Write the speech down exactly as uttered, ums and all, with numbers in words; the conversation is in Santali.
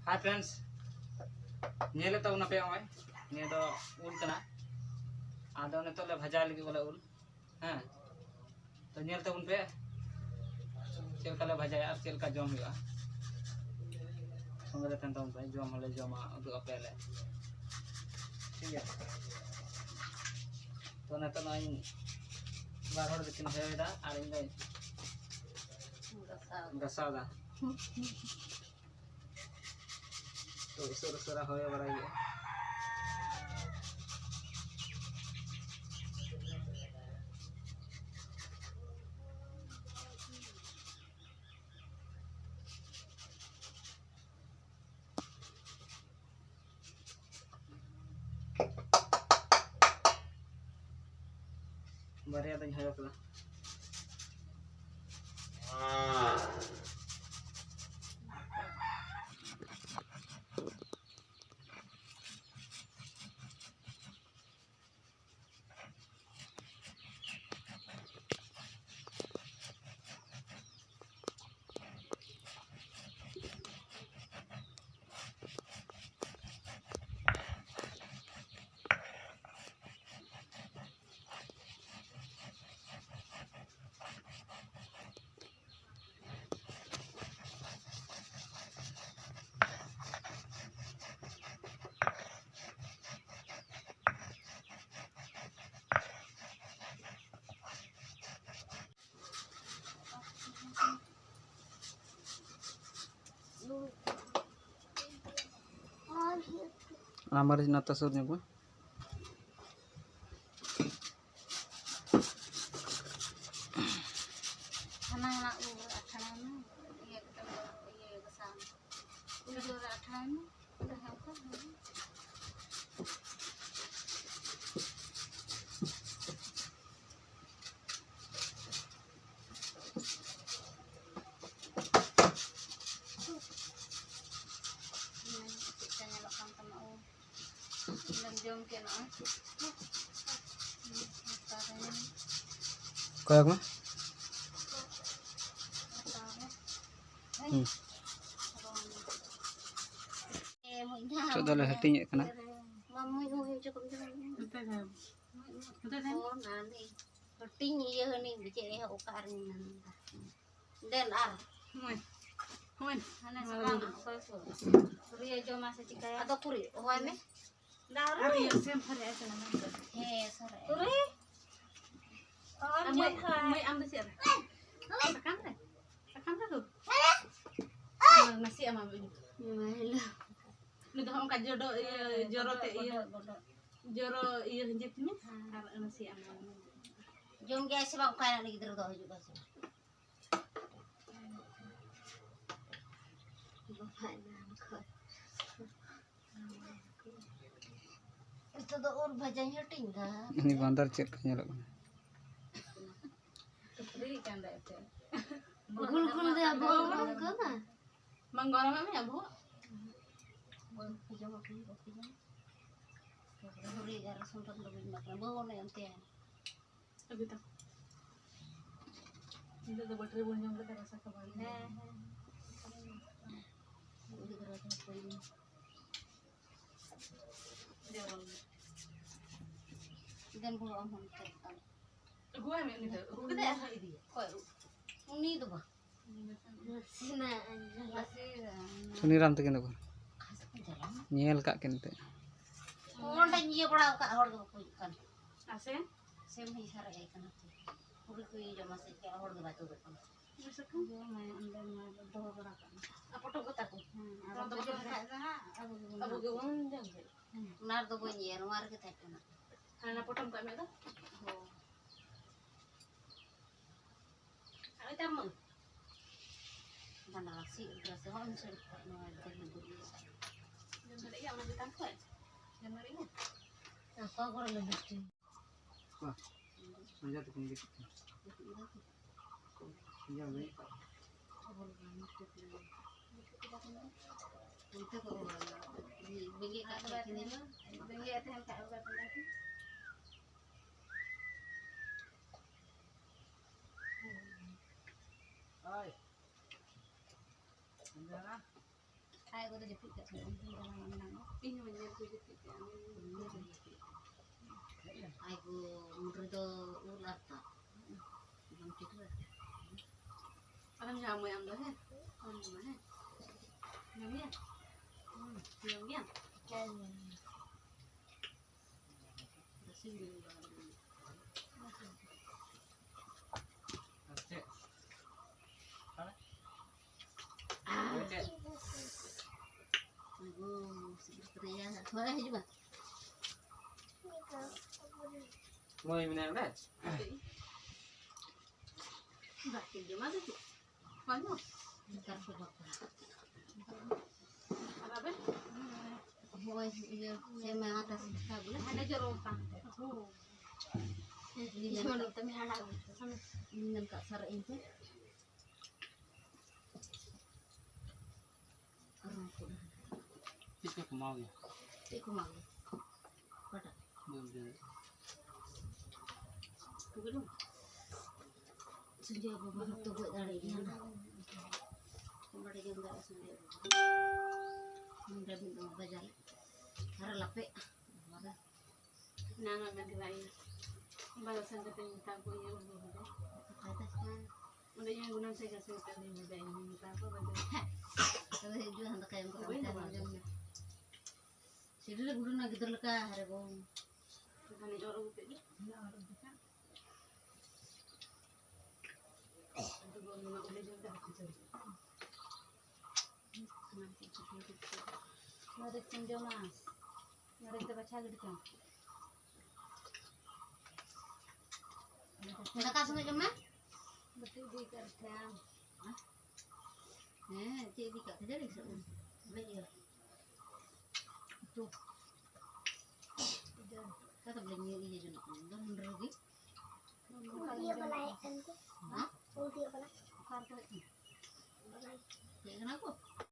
Hi friends, ᱧᱮᱞᱮᱫ ᱛᱟᱵᱚᱱᱟᱯᱮ ᱱᱚᱜᱼᱚᱭ, ᱱᱤᱭᱟᱹ ᱫᱚ ᱩᱞ ᱠᱟᱱᱟ᱾ ᱟᱫᱚ ᱱᱤᱛᱚᱜ ᱞᱮ ᱵᱷᱟᱡᱟᱭ ᱞᱟᱹᱜᱤᱫ ᱵᱚᱞᱮ ᱩᱞ, ᱦᱮᱸ᱾ ᱛᱚ ᱧᱮᱞ ᱛᱟᱵᱚᱱ ᱯᱮ ᱪᱮᱫ ᱞᱮᱠᱟ ᱞᱮ ᱵᱷᱟᱡᱟᱭᱟ ᱟᱨ ᱪᱮᱫ ᱞᱮᱠᱟ ᱡᱚᱢ ᱦᱩᱭᱩᱜᱼᱟ᱾ ᱥᱚᱸᱜᱮ ᱨᱮ ᱛᱟᱦᱮᱱ ᱛᱟᱵᱚᱱ ᱯᱮ, ᱡᱚᱢ ᱦᱚᱸᱞᱮ ᱡᱚᱢᱟ, ᱩᱫᱩᱜ ᱟᱯᱮᱭᱟᱞᱮ, ᱴᱷᱤᱠ ᱜᱮᱭᱟ᱾ ᱛᱚ ᱱᱤᱛᱚᱜ ᱱᱚᱜᱼᱚᱭ ᱵᱟᱨ ᱦᱚᱲ ᱫᱚᱠᱤᱱ ᱦᱚᱭᱚᱭᱮᱫᱟ ᱟᱨ ᱤᱧ ᱫᱚᱧ ᱜᱷᱟᱥᱟᱣ ᱫᱟ᱾ ᱛᱚ ᱩᱥᱟᱹᱨᱟ ᱩᱥᱟᱹᱨᱟ ᱦᱚᱭᱚ ᱵᱟᱲᱟᱭ ᱦᱩᱭᱩᱜᱼᱟ᱾ ᱵᱟᱨᱭᱟ ᱫᱚᱧ ᱦᱚᱭᱚ ᱠᱮᱫᱟ᱾ ᱚᱱᱟ ᱢᱟᱹᱨᱤᱪ ᱱᱚᱛᱮ ᱥᱩᱨ ᱧᱚᱜ ᱢᱮ᱾ ᱦᱟᱱᱟ ᱦᱟᱱᱟ ᱩᱞ ᱨᱮ ᱟᱴᱷᱟᱲᱟᱭ ᱢᱮ, ᱤᱭᱟᱹ ᱠᱟᱛᱮ ᱫᱚ ᱤᱭᱟᱹ ᱜᱷᱟᱥᱟᱣ ᱢᱮ᱾ ᱩᱞ ᱡᱚ ᱨᱮ ᱟᱴᱷᱟᱲᱟᱭ ᱢᱮ᱾ ᱚᱸᱰᱮ ᱦᱚᱸ ᱚᱱᱠᱟ ᱜᱮ᱾ ᱦᱩᱸ, ᱪᱮᱫ ᱞᱮᱠᱟ ᱧᱮᱞᱚᱜ ᱠᱟᱱ ᱛᱟᱢᱟ ᱩᱞ? ᱤᱧ ᱫᱚᱧ ᱡᱚᱢ ᱠᱮᱫ ᱱᱚᱜᱼᱚᱭ᱾ ᱦᱟᱛᱟᱣ ᱨᱮ᱾ ᱠᱚᱭᱚᱜ ᱢᱮ᱾ ᱦᱟᱛᱟᱣ ᱨᱮ᱾ ᱦᱩᱸ᱾ ᱨᱚᱝ᱾ ᱱᱤᱛᱚᱜ ᱫᱚᱞᱮ ᱦᱟᱹᱴᱤᱧᱮᱫ ᱠᱟᱱᱟ᱾ ᱢᱟᱢᱩᱭ ᱦᱚᱸ ᱦᱩᱭ ᱦᱚᱪᱚ ᱠᱚᱢ ᱪᱚ᱾ ᱱᱚᱛᱮ ᱫᱚ, ᱱᱚᱛᱮ ᱫᱚ᱾ ᱚ, ᱱᱟᱱᱤ᱾ ᱦᱟᱹᱴᱤᱧ ᱤᱭᱟᱹ ᱦᱟᱹᱱᱤ ᱪᱮᱫ ᱮ ᱚᱠᱟ ᱨᱮᱧ ᱢᱮᱱ ᱮᱫᱟ? ᱫᱮᱱ ᱟᱨ᱾ ᱦᱳᱭ᱾ ᱦᱳᱭ᱾ ᱦᱟᱱᱮ ᱥᱟᱠᱟᱢ ᱚᱠᱚᱭ ᱠᱚ? ᱨᱩᱭᱟ ᱡᱚᱢᱟ ᱥᱮ ᱪᱤᱠᱟᱹᱭᱟ? ᱟᱫᱚ ᱠᱩᱨᱤ, ᱦᱚᱦᱚᱭ ᱢᱮ᱾ ᱫᱟᱜ ᱨᱮ? ᱟᱨ ᱤᱭᱟᱹ ᱥᱮᱢ ᱯᱷᱟᱨᱮ ᱟᱭ ᱥᱮ ᱵᱟᱝ? ᱦᱮᱸ, ᱥᱟᱨᱮ ᱟᱭ᱾ ᱠᱩᱨᱤ? ᱟᱨ ᱢᱟᱹᱭ, ᱢᱟᱹᱭ, ᱟᱢ ᱫᱚ ᱪᱮᱫ ᱨᱮ? ᱥᱟᱠᱟᱢ ᱨᱮ? ᱥᱟᱠᱟᱢ ᱨᱮ ᱫᱩ? ᱱᱟᱥᱮᱭᱟᱜ ᱮᱢᱟᱢ ᱤᱧ᱾ ᱦᱮᱞᱳ᱾ ᱩᱱᱤ ᱫᱚ ᱦᱚᱸᱜ ᱚᱱᱠᱟ ᱡᱚᱰᱚ, ᱤᱭᱟᱹ, ᱦᱮᱸ, ᱡᱚᱨᱚ ᱛᱮ, ᱵᱚᱰᱚᱡ, ᱤᱭᱟᱹ, ᱵᱚᱰᱚᱡ, ᱵᱚᱰᱚᱡ᱾ ᱡᱚᱨᱚ ᱤᱭᱟᱹ ᱦᱤᱡᱩᱜ ᱢᱮ᱾ ᱦᱮᱸ᱾ ᱟᱨ ᱱᱟᱥᱮᱭᱟᱜ ᱮᱢᱟᱢ᱾ ᱡᱚᱢ ᱜᱮᱭᱟᱭ ᱥᱮ ᱵᱟᱝ? ᱚᱠᱟᱭᱮᱱᱟ ᱩᱱᱤ ᱜᱤᱫᱽᱨᱟᱹ ᱫᱚ, ᱦᱤᱡᱩᱜ ᱠᱟᱱ ᱥᱮ ᱵᱟᱝ? ᱵᱟᱵᱟ ᱮᱱᱟᱱ ᱠᱷᱚᱱ᱾ ᱱᱤᱛᱚᱜ ᱫᱚ ᱩᱞ ᱵᱷᱟᱡᱟᱧ ᱦᱟᱹᱴᱤᱧ ᱫᱟ᱾ ᱩᱱᱤ ᱵᱟᱸᱫᱟᱨ ᱪᱮᱫ ᱞᱮᱠᱟ ᱧᱮᱞᱚᱜ ᱠᱟᱱᱟ? ᱥᱩᱠᱨᱤ ᱠᱟᱱ ᱫᱟᱭ ᱮᱱᱛᱮᱫ᱾ ᱜᱩᱞ ᱜᱩᱞ ᱫᱚ ᱟᱵᱚ ᱦᱚᱸ ᱵᱟᱝ ᱠᱟᱱᱟ᱾ ᱵᱟᱝ ᱜᱚᱨᱚᱢ ᱮᱫ ᱢᱮᱭᱟ ᱵᱚᱦᱚᱜ? ᱵᱟᱹᱧ ᱡᱚᱢ ᱟᱠᱟᱫᱟ, ᱵᱟᱹᱧ ᱡᱚᱢ᱾ ᱥᱩᱠᱨᱤ ᱟᱨ ᱨᱟᱹᱥᱩᱱ ᱨᱮ ᱫᱚ ᱵᱟᱹᱧ ᱮᱢᱟᱜ ᱠᱟᱱᱟ᱾ ᱵᱟᱹᱦᱩ ᱚᱱᱮ ᱚᱱᱛᱮ᱾ ᱟᱹᱜᱩᱭ ᱛᱟᱢ᱾ ᱱᱤᱛᱚᱜ ᱫᱚ ᱵᱟᱹᱴᱨᱤ ᱵᱚᱱ ᱡᱚᱢ ᱠᱟᱛᱮ ᱨᱟᱥᱟ ᱠᱚ ᱵᱟᱝ ᱦᱮᱸ, ᱦᱮᱸ᱾ ᱩᱱᱤ ᱫᱚ ᱨᱟᱥᱟ ᱠᱚ ᱵᱟᱝ᱾ ᱡᱚᱢ᱾ ᱫᱮᱱ ᱵᱚᱞᱚ ᱟᱢ ᱦᱚᱸ ᱱᱤᱛᱚᱜ ᱫᱚ᱾ ᱟᱹᱜᱩᱣᱟᱭ ᱢᱮ ᱩᱱᱤ ᱫᱚ᱾ ᱟᱹᱜᱩ ᱠᱟᱛᱮ ᱟᱨᱦᱚᱸ ᱤᱫᱤᱭᱟ᱾ ᱚᱠᱚᱭ? ᱩᱱᱤ ᱫᱚ ᱵᱟᱝ᱾ ᱱᱟᱥᱮᱱᱟᱜ ᱟᱸᱡᱚᱢ᱾ ᱱᱟᱥᱮ, ᱥᱩᱱᱤᱨᱟᱢ ᱛᱟᱹᱠᱤᱱ ᱫᱚᱠᱚ᱾ ᱧᱮᱞ ᱠᱟᱜ ᱠᱤᱱ ᱛᱮ᱾ ᱚᱸᱰᱮᱧ ᱤᱭᱟᱹ ᱵᱟᱲᱟ ᱟᱠᱟᱫ, ᱦᱚᱲ ᱜᱮ ᱵᱟᱠᱚ ᱦᱤᱡᱩᱜ ᱠᱟᱱ᱾ ᱟᱥᱮ? ᱥᱮᱢ ᱦᱚᱸᱧ ᱥᱟᱨᱮᱡ ᱟᱭ ᱠᱟᱱᱟ᱾ ᱯᱩᱨᱤ ᱠᱚ ᱤᱭᱟᱹ ᱡᱚᱢᱟ ᱥᱮ ᱪᱮᱫ, ᱦᱚᱲ ᱜᱮ ᱵᱟᱭ ᱛᱩᱫᱩᱜ ᱠᱟᱱᱟ᱾ ᱡᱚᱢᱟᱭ ᱚᱸᱰᱮ ᱢᱟ ᱫᱚᱦᱚ ᱵᱟᱲᱟ ᱠᱟᱜ ᱢᱮ᱾ ᱟᱨ ᱯᱚᱴᱚᱢ ᱠᱟᱛᱟ ᱠᱚ᱾ ᱦᱮᱸ, ᱟᱨ ᱵᱟᱝ ᱫᱚ ᱯᱚᱴᱚᱢ ᱠᱷᱟᱡ ᱫᱚ ᱦᱟᱸᱜ ᱟᱵᱚ ᱜᱮᱵᱚᱱ ᱟᱵᱚ ᱜᱮᱵᱚᱱ ᱡᱚᱢ ᱠᱮᱫ᱾ ᱦᱮᱸ᱾ ᱚᱱᱟ ᱨᱮᱫᱚ ᱵᱟᱹᱧ ᱤᱭᱟᱹ, ᱱᱚᱣᱟ ᱨᱮᱜᱮ ᱛᱟᱦᱮᱸ ᱠᱟᱱᱟ᱾ ᱦᱟᱱᱟ ᱯᱚᱴᱚᱢ ᱠᱟᱜ ᱢᱮ ᱟᱫᱚ᱾ ᱦᱳᱭ᱾ ᱦᱳᱭ ᱛᱟᱢ ᱢᱟᱹᱭ᱾ ᱰᱟᱸᱰᱟ ᱦᱟᱹᱥᱩ ᱩᱫᱽᱨᱟᱹ ᱥᱮ ᱦᱚᱸ ᱤᱧ ᱥᱟᱹᱨᱤ ᱠᱚᱜ ᱱᱚᱣᱟ ᱫᱟᱹᱦᱤ ᱫᱩᱲᱩᱵ᱾ ᱡᱚᱢ ᱫᱟᱲᱮᱭᱟᱜ ᱜᱮᱭᱟ ᱚᱱᱟ ᱪᱮᱛᱟᱱ ᱠᱷᱚᱡ? ᱡᱚᱢ ᱫᱟᱲᱮᱭᱟᱜ ᱜᱮᱭᱟ? ᱚᱠᱟ ᱠᱚᱨᱮ ᱞᱮ ᱵᱷᱤᱛᱤ? ᱯᱟᱸᱡᱟ ᱛᱟᱠᱚ ᱜᱮ᱾ ᱯᱟᱸᱡᱟ ᱢᱮ᱾ ᱚᱱᱛᱮ ᱠᱚ ᱚᱲᱟᱜ ᱞᱮᱱᱟ᱾ ᱵᱮᱸᱜᱮᱫ ᱠᱟᱜ ᱠᱟᱱ ᱛᱟᱦᱮᱱᱟ᱾ ᱵᱮᱸᱜᱮᱫ ᱛᱟᱦᱮᱱ ᱠᱷᱟᱡ ᱚᱲᱟᱜ ᱨᱮ᱾ ᱦᱳᱭ᱾ ᱟᱭ ᱜᱚ ᱫᱚ ᱡᱟᱹᱯᱤᱫ ᱠᱟᱜ ᱛᱟᱦᱮᱸ, ᱩᱱᱠᱤᱱ ᱪᱟᱞᱟᱣ ᱮᱱᱟ ᱮᱱᱟᱝ ᱫᱚ᱾ ᱤᱧ ᱦᱚᱸ ᱧᱮᱞ ᱠᱚ ᱡᱟᱹᱯᱤᱫ ᱠᱟᱜᱼᱟ᱾ ᱟᱭ ᱜᱚ ᱢᱩᱰᱨᱤ ᱫᱚ ᱩᱞ ᱟᱨ ᱛᱟᱜ᱾ ᱵᱟᱝ ᱪᱤᱠᱟᱹᱜᱼᱟ᱾ ᱟᱨᱮᱢ ᱧᱟᱢ ᱟᱢ ᱫᱚ, ᱦᱮᱸ? ᱟᱢ ᱧᱟᱢᱟ, ᱦᱮᱸ? ᱧᱟᱢ ᱜᱮᱭᱟ? ᱦᱩᱸ, ᱧᱟᱢ ᱜᱮᱭᱟ? ᱢᱟᱹᱭ ᱢᱮᱱᱟᱭᱟ ᱚᱸᱰᱮ? ᱵᱟᱹᱠᱤ ᱡᱚᱢᱟ ᱫᱚ ᱪᱮᱫ? ᱵᱟᱹᱱᱩᱜ? ᱱᱮᱛᱟᱨ ᱠᱚ ᱵᱟᱯᱞᱟ᱾ ᱟᱨ ᱟᱵᱮᱱ? ᱦᱳᱭ, ᱤᱭᱟᱹ, ᱥᱮ ᱢᱟ ᱦᱟᱛᱟᱣ ᱥᱟᱯᱷᱟ ᱵᱚᱞᱮ᱾ ᱦᱟᱸᱰᱮ ᱡᱚᱨᱚ ᱟᱠᱟᱱ ᱛᱮ᱾ ᱦᱳᱭ᱾ ᱤᱧ ᱢᱮᱱ ᱠᱟᱜ, ᱤᱧ ᱢᱮᱱ ᱠᱟᱜ ᱥᱟᱨ ᱤᱧ ᱛᱮ᱾ ᱟᱨ ᱩᱱᱠᱩ ᱫᱚ ᱪᱮᱫ ᱠᱚ ᱠᱚᱢᱟᱣ ᱜᱮᱭᱟ? ᱪᱮᱫ ᱠᱚ ᱮᱢᱟ ᱜᱮᱭᱟ? ᱚᱠᱟᱴᱟᱜ? ᱵᱩᱞ ᱫᱮ᱾ ᱵᱩᱞᱩᱝ? ᱥᱚᱧᱡᱚᱭ ᱵᱟᱵᱟ ᱦᱚᱸᱛᱚ ᱜᱚᱡ ᱫᱟᱲᱮᱭᱟᱜ ᱜᱮᱭᱟ ᱱᱟᱜ᱾ ᱵᱟᱲᱮ ᱡᱚᱢ ᱫᱟᱲᱮᱭᱟᱜᱼᱟ ᱥᱚᱧᱡᱚᱭ ᱵᱟᱵᱟ᱾ ᱱᱚᱰᱮ ᱢᱤᱫ ᱫᱚᱢ ᱵᱟᱡᱟᱨ ᱞᱮ᱾ ᱟᱨ ᱞᱟᱯᱮ᱾ ᱵᱟᱵᱟ᱾ ᱮᱱᱟᱱᱚᱜ ᱢᱮᱱ ᱠᱮᱫᱟ ᱤᱧ ᱵᱟᱵᱟ ᱥᱮᱱ ᱠᱟᱛᱮ ᱤᱧ ᱢᱮᱛᱟ ᱠᱚᱣᱟ, ᱤᱧ ᱟᱹᱜᱩ ᱠᱟᱫᱟ᱾ ᱚᱸᱰᱮ ᱤᱧ ᱜᱩᱱᱟᱹᱱ ᱥᱮᱫ ᱠᱟᱥᱮ ᱠᱟᱛᱮ ᱤᱧ ᱢᱮᱛᱟ ᱠᱚᱣᱟ, ᱵᱟᱫᱮ᱾ ᱛᱚᱵᱮ ᱦᱤᱡᱩᱜ ᱦᱟᱸᱰᱮ ᱠᱟᱭᱚᱢ ᱠᱟᱛᱮ ᱵᱟᱹᱧ ᱢᱮᱛᱟ ᱞᱟᱜᱟᱣ ᱠᱚᱣᱟ᱾ ᱠᱟᱫᱟ᱾ ᱥᱤᱰᱤ ᱨᱮ ᱜᱩᱰᱩ ᱨᱮᱱᱟᱜ ᱜᱤᱫᱽᱨᱟᱹ ᱞᱮᱠᱟ ᱦᱟᱨᱮ ᱵᱚᱝ᱾ ᱮᱱᱠᱷᱟᱱ ᱤᱧ ᱚᱨ ᱟᱹᱜᱩ ᱠᱮᱫ ᱜᱮ᱾ ᱟᱫᱚ ᱵᱚᱱ ᱱᱚᱣᱟ ᱩᱞᱤ ᱡᱚᱢ ᱫᱚ ᱦᱟᱹᱠᱩ ᱡᱚᱢ᱾ ᱢᱟᱹᱨᱤᱪ ᱮᱢ ᱡᱚᱢᱟ? ᱢᱟᱹᱨᱤᱪ ᱫᱚ ᱵᱟᱪᱷᱟᱣ ᱜᱤᱰᱤ ᱠᱟᱜ ᱢᱮ᱾ ᱫᱟᱠᱟ ᱥᱚᱸᱜᱮ ᱡᱚᱢ ᱢᱮ᱾ ᱵᱟᱹᱴᱤ ᱤᱫᱤ ᱠᱟᱜ ᱠᱷᱟᱱ᱾ ᱦᱮᱸ, ᱪᱮᱫ ᱤᱫᱤ ᱠᱟᱜ ᱠᱷᱟᱹᱡᱟᱹᱲᱤ ᱥᱮ ᱩᱞ? ᱵᱟᱹᱧ ᱤᱭᱟᱹ᱾ ᱩᱛᱩ᱾ ᱚᱠᱟ ᱛᱮ ᱵᱚᱞᱮ ᱤᱭᱟᱹ ᱡᱚᱱᱚᱜ ᱠᱟᱱᱟ? ᱫᱚ ᱢᱩᱱᱰᱨᱟᱹ ᱜᱮ᱾ ᱩᱰᱤᱭᱟᱹ ᱵᱟᱞᱟᱭᱮᱫ ᱠᱟᱱ ᱠᱚ᱾ ᱦᱮᱸ? ᱩᱰᱤᱭᱟᱹ ᱵᱟᱞᱟ᱾ ᱚᱠᱟ ᱨᱮᱠᱚ ᱦᱮᱡ ᱠᱟᱱᱟ? ᱦᱮᱡ ᱠᱟᱱᱟ ᱠᱚ?